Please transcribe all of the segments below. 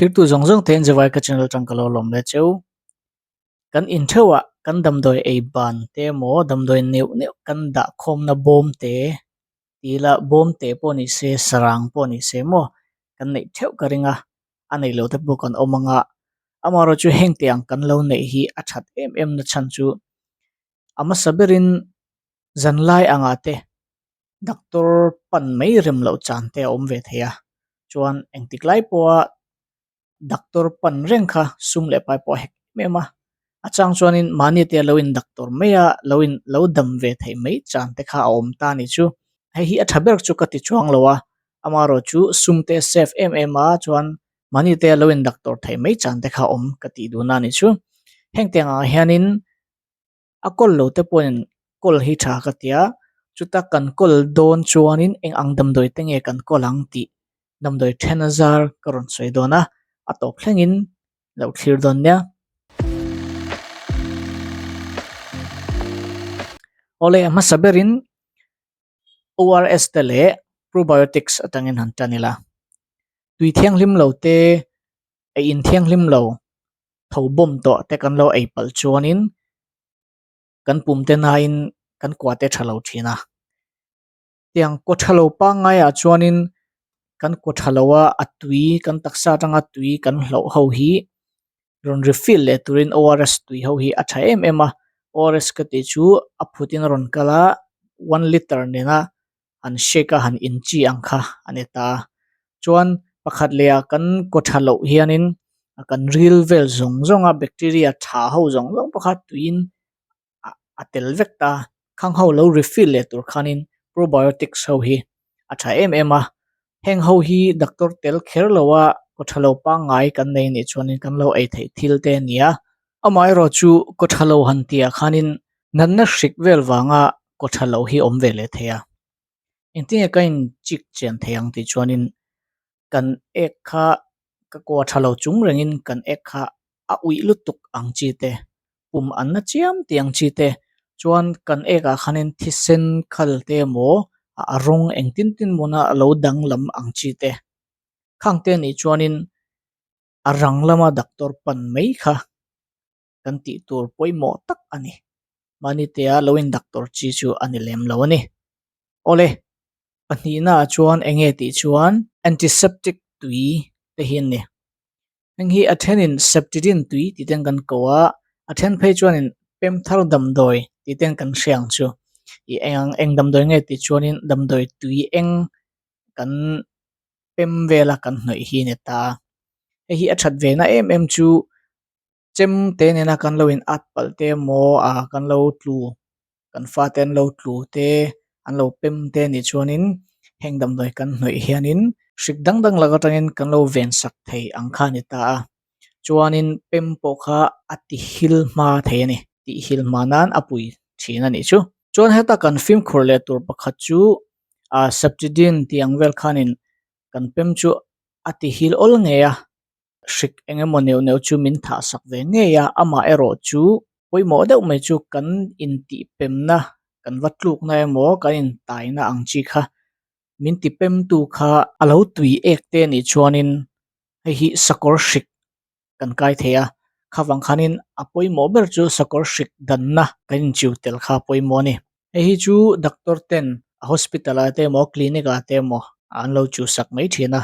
Thlirtu zawng zawng te Enjawai ka channel atang ka lo lawm ve cheu. Kan intheuhah kan damdawi ei ban te emaw damdawi neuh neuh kan dah khawmna bawm te ti ila bawm te pawh ni se sarang pawh ni se maw kan neih theuh ka ring a, a neih loh te pawh kan awm ang a. Amaherawhchu heng te ang kan lo neih hi a that em em na chhan chu a hmasa berin zanlai angah te doctor pan mai rem loh chan te a awm ve thei a, chuan engtik lai pawha doctor pan reng kha sum leh pai pawh a hek em em a, a chang chuanin mahni te lo in doctor mai a lo in lo dam ve theih mai chan te kha a awm ta a nih chu. Hei hi a tha ber chu ka ti chuang lo a, amaherawhchu sum te save em em a chuan mahni te lo in doctor theih mai chan te kha a awm ka tih duhna a nih chu. Heng tiang ah hianin A kawl lo te pawhin kawl hi tha ka ti a, chuta kan kawl dawn chuanin eng ang damdawi te nge kan kawl ang tih damdawi then a zar ka rawn sawi dawn a, a tawp thlengin lo thlir dawn nia. Awle a hmasa berin ORS te leh probiotics atangin han tan ila, tui thianghlim lo te ei in thianghlim lo tho bawm tawh te kan lo ei palh chuanin kan pum te nain kan kua te tha lo thin a. Tiang kaw tha lo pangaiah chuanin kan kaw tha lo a, a tui kan taksa atanga tui kan hloh ho hi rawn refill leh turin ORS tui ho hi a tha em em a. ORS ka tih chu a phutin a rawn kal a, one litre nena han shake a han in chi ang kha a ni ta. Chuan pakhat leh ah kan kaw tha loh hianin kan ril vel zawng zawng a bacteria tha ho zawng zawng pawh kha tuiin a tel vek ta. Khang ho lo refill leh tur khanin probiotics ho hi a tha em em a. Heng ho hi doctor tel kher lo a kaw tha lo pangngai kan nei nih chuanin kan lo ei theih thil te a ni a. Amaherawhchu kaw tha lo han tih ah khanin natna hrik vel vanga kaw tha lo hi awm ve leh thei a. Engtinge ka in chik chian thei ang tih chuanin kan ek kha ka kaw tha lo chung rengin kan ek kha a uih lutuk ang chi te, pum an na chiam tih ang chi te chuan kan ek ah khanin thisen khal te emaw a rawng engtin tin mawna a lo danglam ang chi te. Khang te nih chuanin a rang lama doctor pan mai kha kan tih tur pawimawh tak a ni. Mahni tea lo in doctor chi chu a ni lem lo a ni. Awle, pahnihna ah chuan eng nge tih chuan antiseptic tui te hi an ni. Heng hi a thenin septidine tui tih ten kan ko a, a then phei chuanin pemthar damdawi tih ten kan hria ang chu. Ih eng ang eng damdawi nge tih chuanin damdawi tui eng kan pem vela kan hnawih hi a ni ta a. Hei hi a that ve na em em chu chem te nena kan lo in at palh te emaw ah kan lo tlu kan fate an lo tlu te an lo pem te anih chuanin heng damdawi kan hnawih hianin hrik dang dang lak atangin kan lo ven sak thei ang kha a ni ta a chuanin pem pawh kha a ti hil hma thei a ni tih hil hma nan a pui thin a nih chu. Chuan heta kan fimkhur leh tur pakhat chu ah septidine tih ang vel khanin kan pem chu a ti hil awl ngei a hrik eng emaw neuh neuh chu min thah sak ve ngei a, amah erawh chu pawimawh deuh mai chu kan intih pemna kan va tlukna emaw kan intaina ang chi kha min ti pemtu kha a lo tui ek te anih chuanin hei hi sakawr hrik kan kai thei a, khavang khanin a pawimawh ber chu sakawr hrik danna kan inchiu tel kha a pawimawh a ni. Hei hi chu doctor ten a hospital ah te emaw clinic ah te emaw an lo chu sak mai thin a,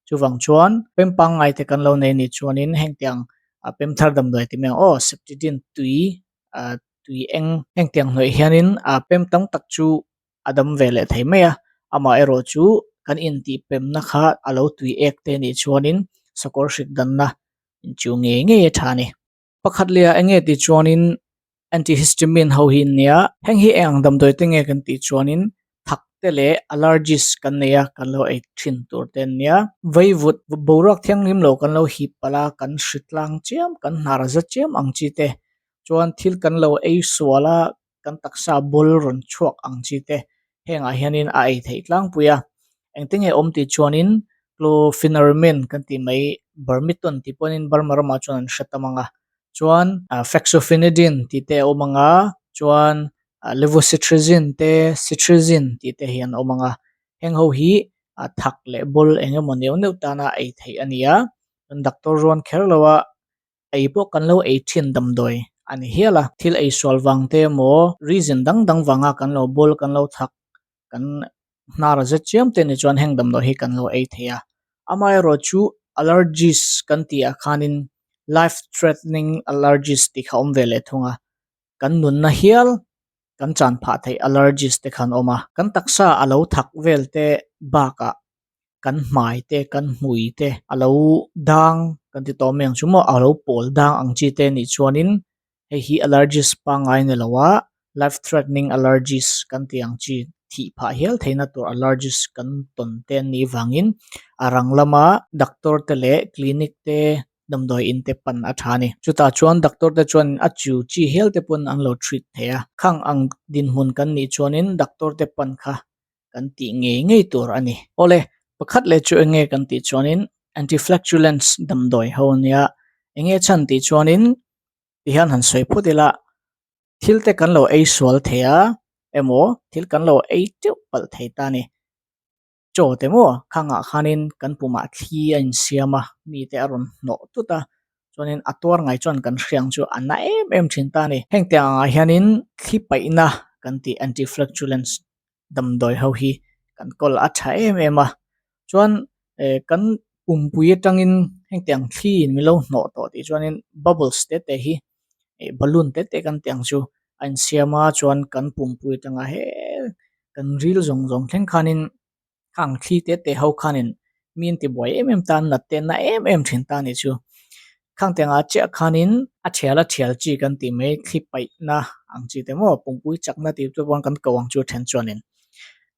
chuvang chuan pem pangngai te kan lo nei anih chuanin hengtiang a pem thar damdawi ti mai ang aw septidine tui ah tui eng hengtiang hnawih hianin a pem tam tak chu a dam ve leh thei mai a, amah erawh chu kan intih pemna kha a lo tui ek te anih chuanin sakawr hrik danna inchiu ngei ngei a tha a ni. Pakhat leh ah enge tih chuanin antihistamine ho hi an nia, heng hi eng ang damdawi te nge kan tih chuanin thak te leh allergies kan nei a kan lo ei thin tur te an nia. Vaivut boruak thianghlim lo kan lo hip palh a, kan hri tlang chiam, kan hnar za chiam ang chi te chuan thil kan lo ei sual a kan taksa ball rawn chhuak ang chi te hengah hianin a ei theih tlangpui a, engtinge awm tih chuanin chlorpheniramine kan tih mai Barmiton tih pawhin Burma ramah chuan an hre tam ang a, chuan fexofenadine tih te a awm ang a, chuan levocetirizine te cetirizine tih te hi an awm ang a, heng ho hi thak leh ball eng emaw neuh neuh tana ei theih a ni a. Chuan doctor rawn kher lo a, ei pawh kan lo ei thin damdawi a ni hial a. Thil ei sual vang te emaw reason dang dang vanga kan lo bawl kan lo thak kan hnar a zet chiam te ni chuan heng damdawi hi kan lo ei thei a. Amaherawhchu allergies kan tih ah khanin life threatening allergies tih kha a awm ve leh thung a. Kan nunna hial kan chan phah theih allergies te khan awm a. Kan taksa a lo thak vel te bakah kan hmai te kan hmui te a lo dang kan ti tawh mai ang chu maw a lo pawl dang ang chi te nih chuanin hei hi allergies pangngai ni lo a life threatening allergies kan tih ang chi thih phah hial theihna tur allergies kan tawn te an nih vangin a rang lama doctor te leh clinic te damdawi in te pan a tha a ni. Chutah chuan doctor te chuan a chiu chi hial te pawn an lo treat thei a, khang ang dinhmun kan nih chuanin doctor te pan kha kan tih ngei ngei tur a ni. Awle, pakhat leh chu enge kan tih chuanin antiflactulence damdawi ho ania, enge chhan tih chuanin tihian han sawi phawt ila, thil te kan lo ei sual thei a emaw thil kan lo ei teuh palh thei ta a ni. Chaw te maw khangah khanin kan pumah thli a insiam a, mite a rawn hnawh tut a, chuanin a tuar ngai chuan kan hriang chu a na em em thin ta a ni. Heng tiang angah hianin thli paihna kan tih anti-flatulence damdawi ho hi kan kawl a tha em em a, chuan eh kan pumpui atangin heng tiang thli in min lo hnawh tawh tih chuanin bubbles te te hi eh balloon te te kan tih ang chu a insiam a, chuan kan pumpui atanga he kan ril zawng zawng thleng khanin khang thli te te ho khanin mi an ti buai em em ta an nat te an na em em thin ta a nih chu. Khang te anga chiah khanin a thial a thial chi kan tih mai thli paihna ang chi te maw pumpui chakna tih te pawh kan ko ang chu then chuanin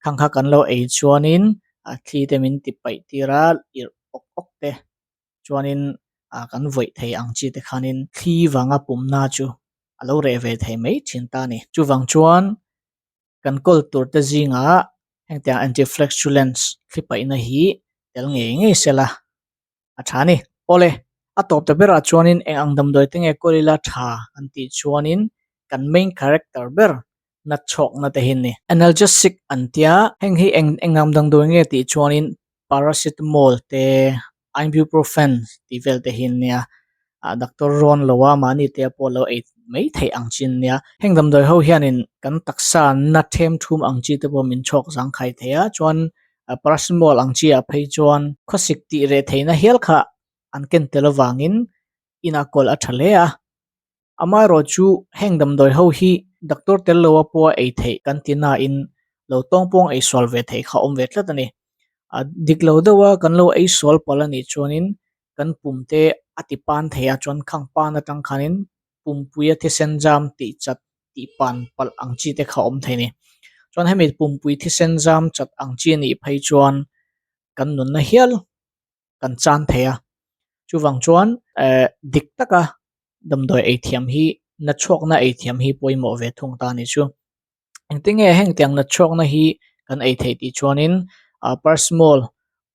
khang kha kan lo ei chuanin a thli te min ti paih tir a irh awk awk te chuanin ah kan vawih thei ang chi te khanin thli vanga pumna chu a lo reh ve thei mai thin ta a ni. Chuvang chuan Kan kawl tur te zingah hengtiang anti-flatulence thli paihna hi tel ngei ngei sela a tha a ni. Awle, a tawp ta berah chuanin eng ang damdawi te nge kawl ila tha kan tih chuanin kan main character ber natchhawkna te hi a ni. Analgesic an tia, heng hi eng eng ang damdawi nge tih chuanin paracetamol te, ibuprofen tih vel te hi an nia, ah doctor rawn lo a mahni te pawh lo ei mai theih ang chi an nia. Heng damdawi ho hianin kan taksa na them thum ang chi te pawh min chhawk zangkhai thei a, chuan paracetamol ang chi ah phei chuan khawsik tih reh theihna hial kha an ken tel avangin inah kawl a tha hle a. Amaherawh chu heng damdawi ho hi doctor tel lo a pawha ei theih kan ti nain lo tawngpawng ei sual ve theih kha awm ve tlat a ni. A dik lo deuh a kan lo ei sual palh a nih chuanin kan pum te a ti pan thei a chuan khang pan atang khanin pumpuia thisen zam tih chat tih pan palh ang chi te kha awm thei a ni. Chuan hemi pumpui thisen zam chat ang chi a nih phei chuan kan nunna hial kan chan thei a chuvang chuan eh dik taka damdawi ei thiam hi natchhuakna ei thiam hi pawimawh ve thung ta a ni chu engtin nge heng tiang natchhuakna hi kan ei theih tih chuanin ah paracetamol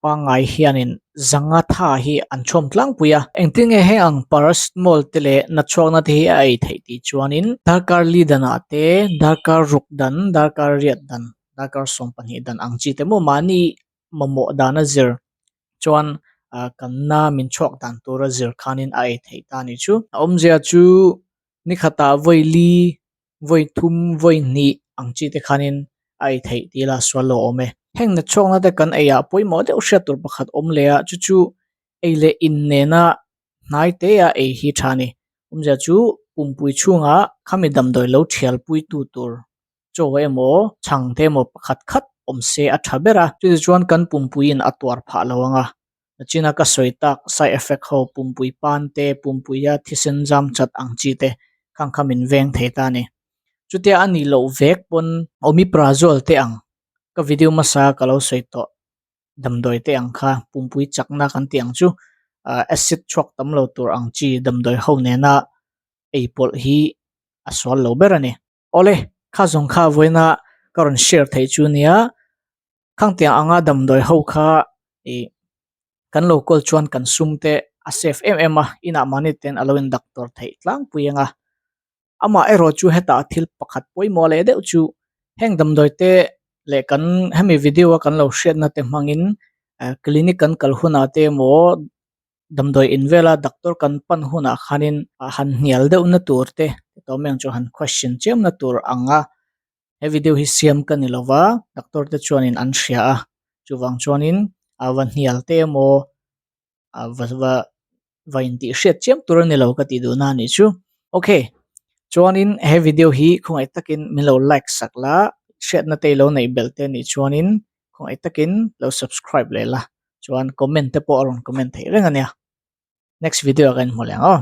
pangngai hianin zanga tha hi an chhawm tlangpui a engtin nge heng ang paracetamol te leh natchhuakna te hi a ei theih tih chuanin darkar li danah te darkar ruk dan darkar riat dan darkar 12 dan ang chi te maw mahni mamawh dana zir chuan ah kan na min chhuak dan tura zir khanin a ei theih ta a nih chu. A awmzia chu ni khatah vawi li, vawi thum, vawi hnih ang chi te khanin a ei theih tih ila sual lo awm e. Heng na chhuakna te kan ei ah pawimawh deuh hriat tur pakhat awm leh a chu chu ei leh in nena hnai te a ei hi tha a ni. Awmzia chu pumpui chhungah khami damdawi lo thial pui tu tur chaw emaw chhang te emaw pakhat khat awm se a tha ber a, chutichuan chuan kan pumpuiin a tuar phah lo ang a, nachina ka sawi tak side effect ho pumpui pan te, pumpuia thisen zam chat ang chi te khang kha min veng thei ta a ni. Chutia a nih loh vek pawn omeprazole te ang ka video hmasa ka lo sawi tawh damdawi te ang kha pumpui chakna kan tih ang chu acid chhuak tam lo tur ang chi damdawi ho nena ei pawlh hi a sual lo ber a ni. Awle, kha zawng kha vawiina ka rawn share theih chu nia, khangtiang anga damdawi ho kha ih kan lo call chuan kan sum te a safe em em a, inah mahni ten a lo in doctor theih tlangpui ang a. Amah erawh chu hetah thil pakhat pawimawh leh deuh chu heng damdawi te leh kan hemi video a kan lo hriatna te hmangin clinic kan kal hunah te emaw. Damdawi in vela doctor kan pan hunah khanin han hnial deuh na tur te tawm em chu han question chiam na tur anga he video hi siam ka ni lova doctor te chuanin an hria a chuvang chuanin a va hnial te emaw a va va va intih hriat chiam tur a ni lo ka tih duh na a nih chu. Ok chuanin he video hi khawngaih takin min lo like sak la hriatna te ilo neih belh te a nih chuanin khawngaih takin lo subscribe leh la chuan comment te pawh a rawn comment theih reng a nia. Next video ah kan inhmu leh ang aw.